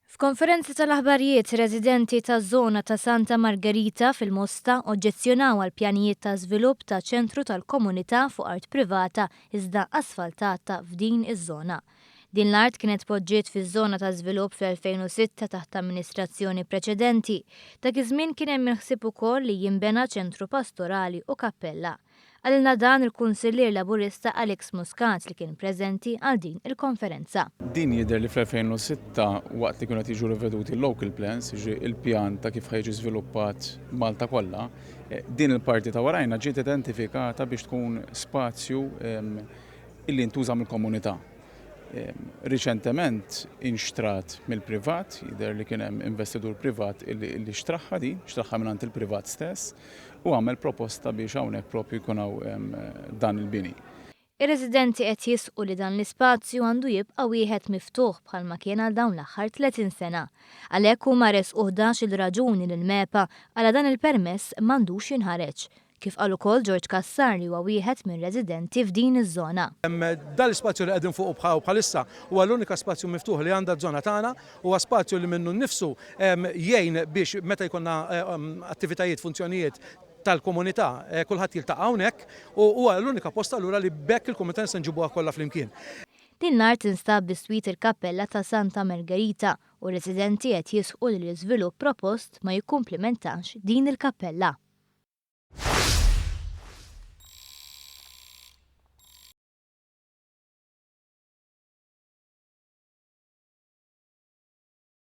F'konferenza tal-aħbarijiet, residenti taż-żona ta' Santa Margherita fil-Mosta oġġezzjonaw għal pjanijiet ta' żvilupp ta' ċentru tal-komunità fuq art privata iżda asfaltata f'din iż-żona. Din l-art kienet poġġiet fiż-żona ta' żvilupp fl-2006 taħt amministrazzjoni preċedenti. Dak iż-żmien kien hemm il-ħsieb ukoll li jinbena ċentru pastorali u kappella. Qalilna dan il-Kunsillier Laburista Alex Muscat li kien preżenti għal din il-konferenza. Din jidher li fl-2006 waqt li kienu qed jiġu riveduti l-local plans, jiġifieri il-pjan ta' kif ħa jiġi żviluppat Malta kollha, din il-parti ta' warajna ġiet identifikata biex tkun spazju illi jintuża mill-komunità. Riċentement inxtrat mill-privat, jidher li kien hemm investitur privat illi xtraħħa din, xtraħħa mingħand il-privat stess u għamel proposta biex hawnhekk propju jkun hawn dan il-bini. Ir-residenti qed jisħqu li dan l-ispazju għandu jibqa' wieħed miftuħ bħalma kien għal dawn l-aħħar 30 sena. Għalhekk huma resqu 11-il raġuni lill-MEPA għala dan il-permess m'għandux jinħareġ. Kif qal ukoll George Cassar li huwa wieħed mir-residenti f'din iż-żona. Dan l-ispazju li qegħdin fuqu bħalissa huwa l-unika spazju miftuħ li għandha ż-żona tagħna. Huwa spazju li minnu nnifsu jgħin biex meta jkollna attivitajiet, funzjonijiet tal-komunità, kulħadd jiltaqa' hawnhekk u huwa l-unika post allura li b'hekk il-komunità nistgħu nġibuha kollha flimkien. Din l-art tinstab biswit il-kappella ta' Santa Margherita u r-residenti qed jisħqu li l-iżvilupp propost ma jikkumplimentax din il-kappella.